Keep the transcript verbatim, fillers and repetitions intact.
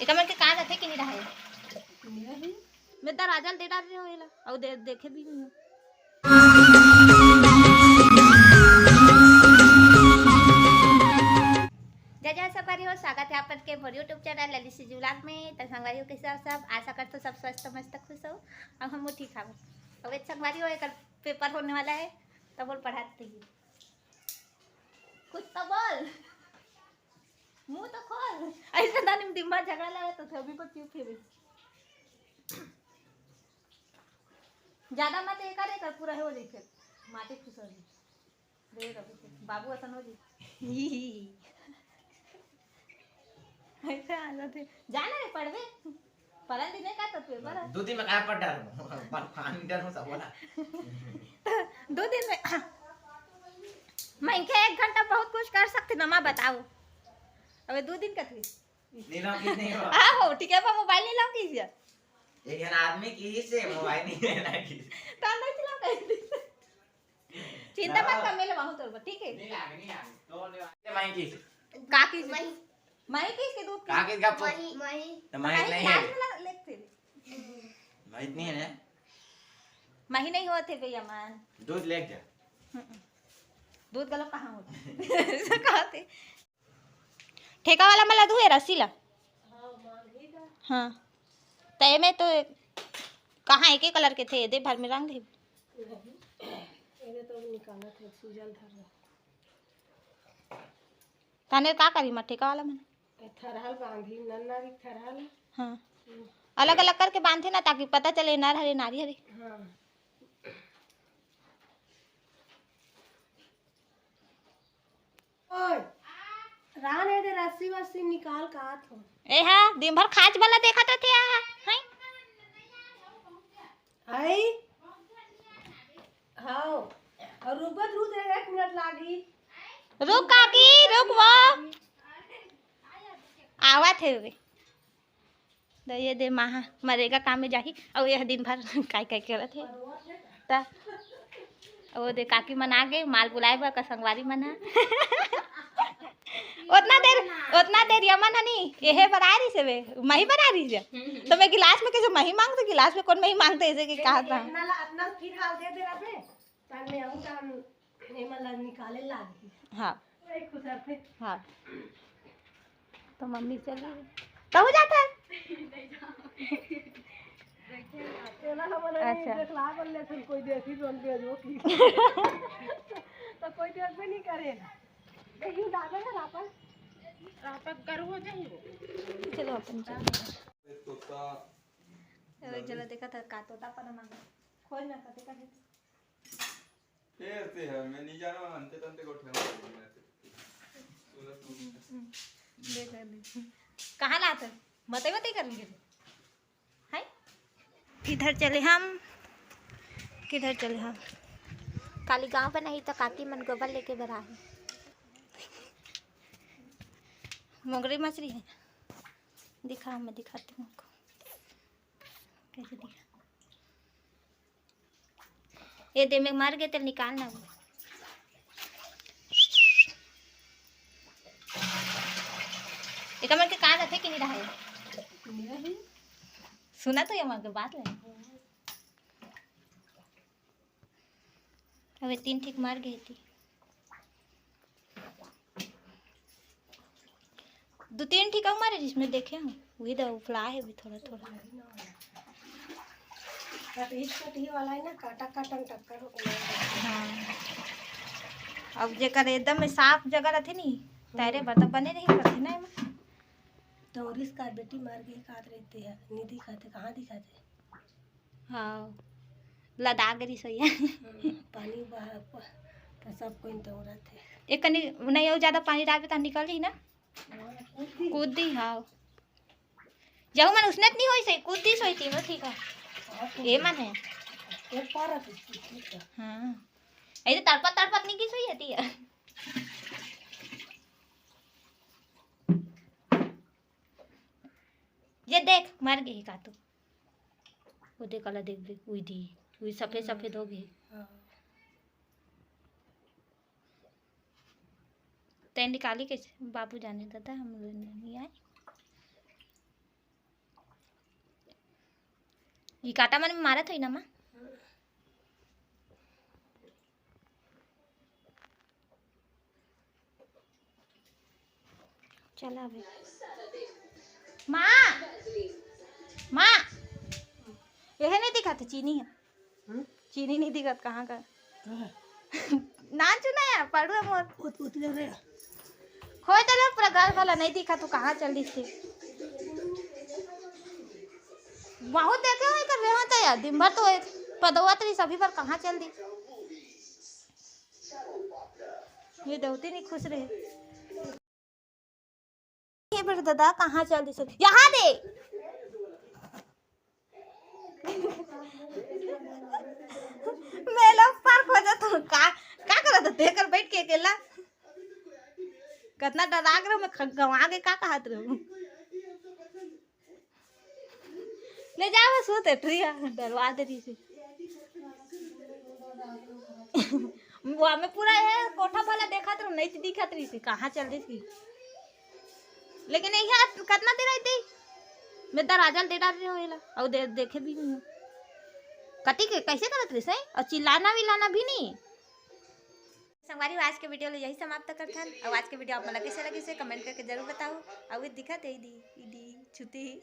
एकर मन के का रथे कि नहीं रहे? मैं दरवाजा ल दे डार रहे हो एला, अउ दे, देखे भी नहीं। जय जय संगवारी हो, स्वागत है आप सबके मोर YouTube चैनल ललित सिजी व्लॉग में। तो संगवारी हो, कैसे हो सब? आशा करथों सब स्वस्थ मस्त खुश हो। अब हम ठीक हवन। अब एक संगवारी हो, एकर पेपर होने वाला है, तब बोल पढ़ाते ही। कुछ तो बोल, मुंह तो खोल। ऐसे दानी में दिन भर झगड़ा लगे तो थे, अभी पर क्यों खेबे? ज्यादा मत ये करे कर, पूरा हो जाई फिर। माटी खुश हो जाई। दे रहो, बाबू असन हो जाई। ऐसे आ जाते। जाना रे पढ़वे। पढ़न दिन का तो पेपर है। दो दिन में काय पढ़ डारो? पानी डर हो सब बोला। दो दिन में। मैं इनके एक घंटा बहुत कुछ कर सकती ना, माँ बताओ। अबे दो दिन का थी। नहीं लौकी नहीं हो। आहो, ठीक है, मैं मोबाइल नहीं लौकी से। एक जन आदमी की से मोबाइल नहीं लेना की। तो नहीं चला कहीं। चिंता मत कर, मैं लवाहूं तोर बर, ठीक है? नहीं लागे, नहीं लागे। तो ले, ले माई की। का की? माई। माई की के दूध की? का की का पो-, माई। माई। तो माई माई नहीं गिलास है। में ला-, लेते थे। माई नहीं है ना? माही नहीं होते भैया मान। दूध लेके जा। हम्म। दूध गलत कहाँ होता? ऐसा कहते। ठेका वाला मन ला दुहे रस्सी ला। हाँ, त एमे तो कहाँ एके कलर के थे, एदे भर में रंग हे। एदे तो निकालत हे, सूजल धर रहा। ताने का करी मा ठेका वाला मन? ए थरहल बांधी, नन्ना री थरहल। हाँ। अलग-अलग करके बांधे ना, ताकि पता चले नर हरे, नारी हरे। हाँ। ओए, रान एदे रस्सी वस्सी निकाल का आत हो। ए हा, दिन भर खाच वाला देखत रथे आ, हैं? आई? हाओ। और रुकत रुक एक मिनट लागी। रुक काकी, रुक वो। आवत हे वे। तो ये दे माहा मरेगा काम में जाही, अउ यह दिन भर काय काय करत हे। त वो दे काकी मन आ गे, माल बुलाए बर का संगवारी मन ह। ओतना देर, ओतना देर यमन हनी, एहे बना रही से वे, मही बना रही से। तो मैं गिलास में कैसे मही मांगते, गिलास में कौन मही मांगते, ऐसे के कहा था। इतना ला, इतना फिर हाल दे दे रहा बे, तब मैं आऊं, तब एमन ला निकाले लागी। हाँ। वही खुश रहते। हाँ। तो मम्मी चली गई। तो हो जाता है। तेला हमन नहीं अच्छा। देखला बन लेथन, कोई देखी जोन बेजो की। तो कोई देखबे नहीं करे। देखियो दादा ना रापा। रापा करू हो जाही वो। चलो अपन चलो। तोता। एक जना देखा था का तोता पना मांगा। खोज ना कते का। फेर ते ह, मैं नहीं जाना, अंते तंते गोठे हो गया। हम्म, हम्म। देख ले। कहाँ लात है? मतई मतई कर लिए। हाय? किधर चले हम? किधर चले हम? काली गांव पे नहीं तो काकी मन गोबर लेके बरा है। मोंगरी मछली है। दिखा, मैं दिखाती हूँ आपको। कैसे दिखा? ये दे में मर गए, तेल निकालना वो। एक मन के का रथे कि नहीं रहे? सुना तो ये मन के बात ले। अबे तीन ठीक मर गए थी। दो तीन ठीक अउ मारे जिसमें देखे हूँ, वही तो उफला है भी थोड़ा थोड़ा। कटही कटही वाला है ना, काटा काटा में टक्कर हो गया। हाँ। अब जेकर एकदम में साफ जगह रहते नी, तैरे बर तब बने नहीं करते ना एमा। तो रिस का बेटी मर गई, कात रहते हैं, नहीं दिखाते, कहाँ दिखाते? हाँ, लदा गे रिसोइया। हम्म, पानी बहा, प-, तो सब कोई दौड़त है। एक कनी नहीं, और ज्यादा पानी डालबे त निकल जाही ना। हाँ, कूद दी। कूद दी, हाँ। जहू मन उसने त नहीं होई से, कूद दी सोई तीनों ठीक है। हाँ, कूद ये दी। मन है। एक पार है, कूद दी तो। हाँ। ऐसे तड़पत तड़पत नहीं की सोई है ती है। ये देख, मर गई का तू। वो देख, अला देख, देख, उई दी, उई सफेद सफेद हो गई। हाँ। तैं निकाली के बाबू जाने दादा, हम लोग नहीं आए। ये कांटा मन में मारत होई ना माँ। चला बे। माँ, माँ, यह नहीं दिखा था चीनी है। हम्म? चीनी नहीं दिखत कहाँ का? कहाँ? नान चुना यार, पड़ुआ मोर। उत-, उतले रे। खोज देले पूरा घर वाला नहीं दिखा, तू कहाँ चल दिस थे? बहुत देखे हो कर रहे हो तो यार, दिन भर तो एक पदवा तरी सभी पर कहाँ चल दी? ये देवती नहीं खुश रहे। ये बेटा दादा कहाँ चल दिस? यहाँ दे। मैं लोग पर खोजत हूँ। का, का करत हूँ? देख कर बैठ के अकेला। कितना डरा के रहो, मैं ख-, गवा के का कहत रहूँ? ले जा, बस होते ठुइया डरवा दे रही थी। वो हमें पूरा ये कोठा वाला देखत रहूँ, नहीं तो दिखत रही थी, कहाँ चल रही थी। लेकिन यही आज कितना देर आई थी, मैं दरवाजा दे डाल रही हूँ एला, और दे, देखे भी नहीं। कटी के कैसे करत रही सही, और चिल्लाना विल्लाना भी नहीं। संगवारी हो, आज के वीडियो ले यही समाप्त करथन। और आज के वीडियो आप मन ला कैसे लगिस हे, कमेंट करके जरूर बताओ। और ये दिखत है, इदी, इदी, छुती।